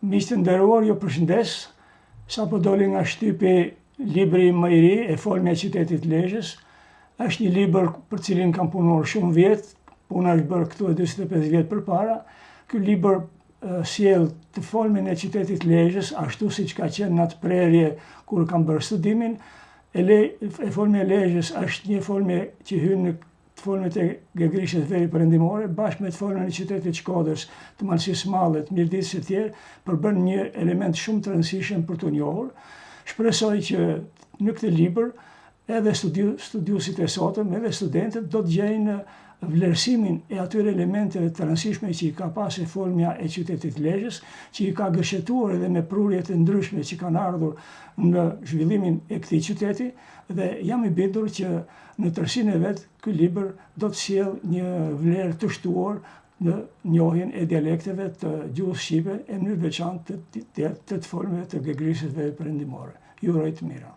Miq të nderuar, ju përshëndes. Sapo doli nga shtypi libri im më i ri, E folmja e qytetit të Lezhës. Është një libër për cilin kam punuar shumë vjet, puna është bërë këtu e 45 vjet përpara. Ky libër sjell të folmen e qytetit të Lezhës, ashtu siç ka qenë në atë prerje kur kam bërë studimin. E, le, e folmja e Lezhës është një folme që hyn në të folmet e gegërishtes veriperëndimore, bashkë me të folmen e qytetit të Shkodrës, të Malësisë së Madhe, të Mirditës e tjerë, përbën një element shumë të rëndësishëm për t'u njohur. Shpresoj që në këtë libër edhe studiuesit e sotëm, edhe studentët do të gjejnë vlerësimin e atyre elementeve të rëndësishme që i ka pasë e folmja e qytetit të Lezhës, që i ka gërshetuar edhe me prurjet e ndryshme që kanë ardhur në zhvillimin e këtij qyteti dhe jam i bindur që në tërësinë e vet ky libër do të sjellë një vlerë të shtuar në njohjen e dialekteve të gjuhës shqipe e në mënyrë të veçantë të të, të, të folmeve të gegërishtes veriperëndimore. Ju uroj të mira.